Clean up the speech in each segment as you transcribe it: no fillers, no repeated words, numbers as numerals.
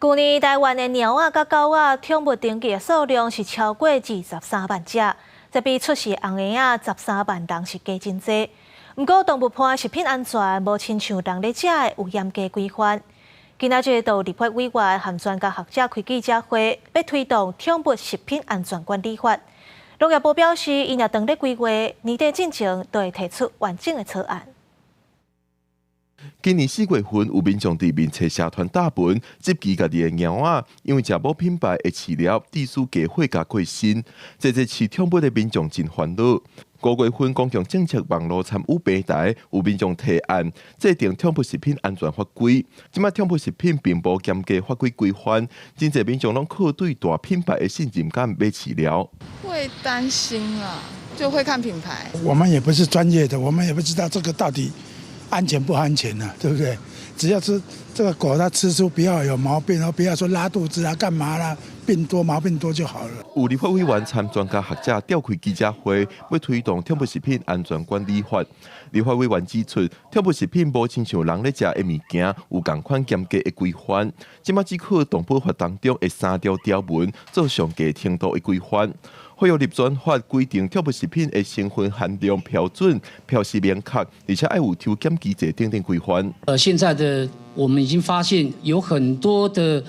舊年台灣的貓仔佮狗仔寵物登記的數量是超過23萬隻，這比出世紅嬰仔13萬人是加真濟。毋過動物伴食品安全無親像人咧食的有嚴格規範。今仔日就立法委員和專家學者開記者會，欲推動寵物食品安全管理法。農業部表示，𪜶也當咧規劃，年底進前就會提出完整的草案。今年4月份，有民眾佇面冊社團貼文，質疑家己的貓仔，因為食某品牌的飼料，致使低血鉀過身，這濟飼寵物的民眾真煩惱。5月份，公共政策網路參與平台有民眾提案，制定寵物食品安全法規。這擺寵物食品並無嚴格法規規範，真濟民眾攏靠對大品牌的信任感買飼料。會擔心啊，就會看品牌。我們也不是專業的，我們也不知道這個到底安全不安全呢？對不對？只要是這個狗，它吃出不要有毛病，不要說拉肚子啊、幹嘛啦，病多毛病多就好了。有立法委員參專家學者召開記者會，欲推動寵物食品安全管理法。立法委員指出，寵物食品無親像人咧食的物件，有仝款嚴格的規範。這擺只靠動保法當中的三條條文做上低程度的規範。法藥立專法規定，寵物食品的成分含量標準、標示明確，而且愛有抽檢機制等等規範。現在的我們已經發現有很多的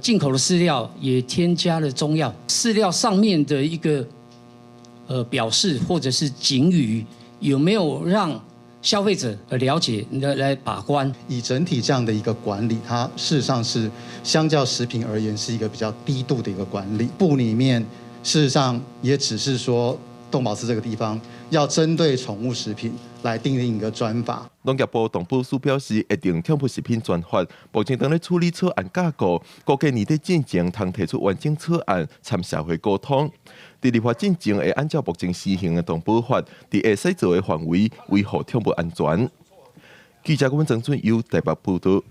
進口的飼料也添加了中藥，飼料上面的一個表示或者是警語，有沒有讓消費者了解來把關？以整體這樣的一個管理，它事實上是相較食品而言是一個比較低度的一個管理。部裡面事實上也只是說動保司這個地方要針對寵物食品來訂定一個專法。農業部動保署表示，會訂寵物食品專法，目前正咧處理草案架構，估計年底進前通提出完整草案，參社會溝通。佇立法進前會按照目前施行的動保法，佇會使做的範圍維護寵物安全。記者郭文曾俊優台北報道。